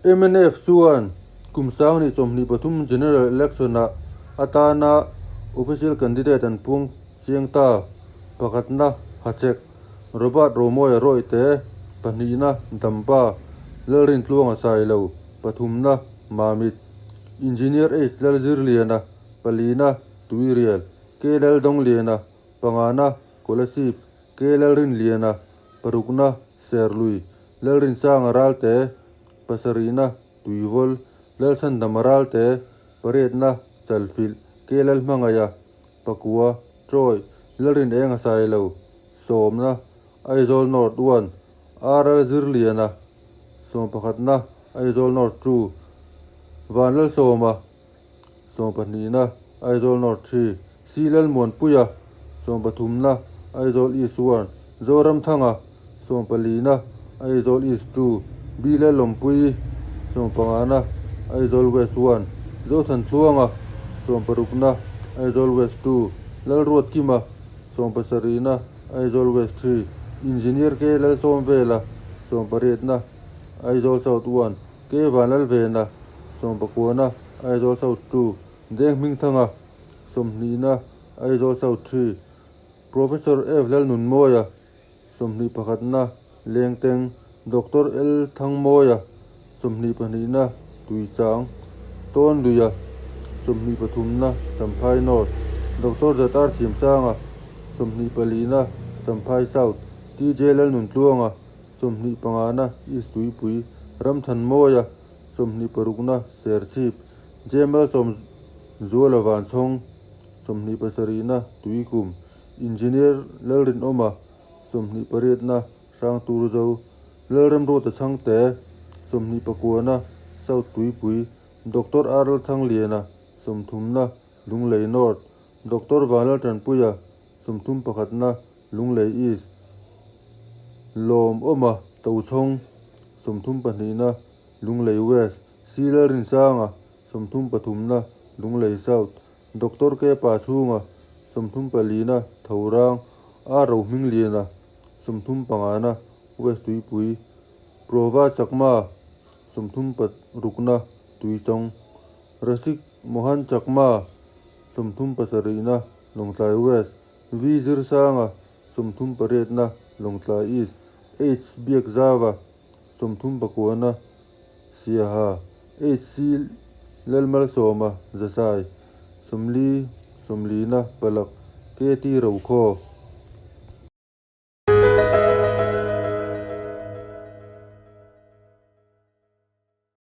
Mnf chuan kum 2023 General Election-ah atana official candidate an puang chiang ta. Pakhatna Hachek, Robert Romawia Rawite, pahnihna Dampa, Lalrintluanga Sailo, pathumna Mamit, Engineer H Lalzirliana, palina Tuirial, K Laldawngliana, pangana Kolasib, K Lalrinliana, parukna Serlui, Lalrinsanga Ralte, pasarihna Tuivawl, Lalchhandama Ralte, pariatna Chalfilh, K Lalhmangaia, Pakua, Troy, Lalrin eng a sai lo, sawmna, Aizawl North 1, RL Zirliana, sawmpakhatna, Aizawl North 2, Vanlalsawma, sawmpahnihna, Aizawl North 3, C Lalmuanpuia, sawmpathumna, Aizawl East 1, Zoramthanga, sawmpalina, Aizawl East 2, B Lalawmpuii, sawmpangana, Aizawl West 1, Zothantluanga, sawmparukna, Aizawl West 2, Lalruatkima, sawmpasarihna, Aizawl West 3, Engineer K Lalsawmvela, sawmpariatna, Aizawl South 1, K Vanlalvena, sawmpakuana, Aizawl South 2, Deng Hmingthanga, sawmhnihna, Aizawl South 3, Professor F Lalnunmawia, 21na, Lengteng, Doctor L Thangmawia, 22na, Tuichang, Tawnluia, 23na, Champhai North, Doctor ZR Thiamsanga, 24na, Champhai South, TJ Lalnuntluanga, 25na, East Tuipui, Ramthanmawia, 26na, Serchhip, J Malsawm Zuala Vanchhawng, 27na, Tuikum, Engineer Lalrinawma, 28na, Hrangturzo, Lalremruata Chhangte, 29na, South Tuipui, Doctor R Lalthangliana, 30na, Lunglei North, Doctor Vanlaltanpuia, 31na, Lunglei East, Lawmawma Tochhawng, 32na, Lunglei West, C Lalrinsanga, 33na, Lunglei South, Doctor Kepa chhunga 34na Thorang, A Rohmingliana 35na West Tuipui, Prova Chakma 36na Tuichawng, Rasik Mohan Chakma 37na Lawngtlai West, V Zirsanga 38na Lawngtlai East, H Biakzava 39na Siaha, HC Lalmalsawma, Zasai, 40, 40na Palak, KT Rokhaw.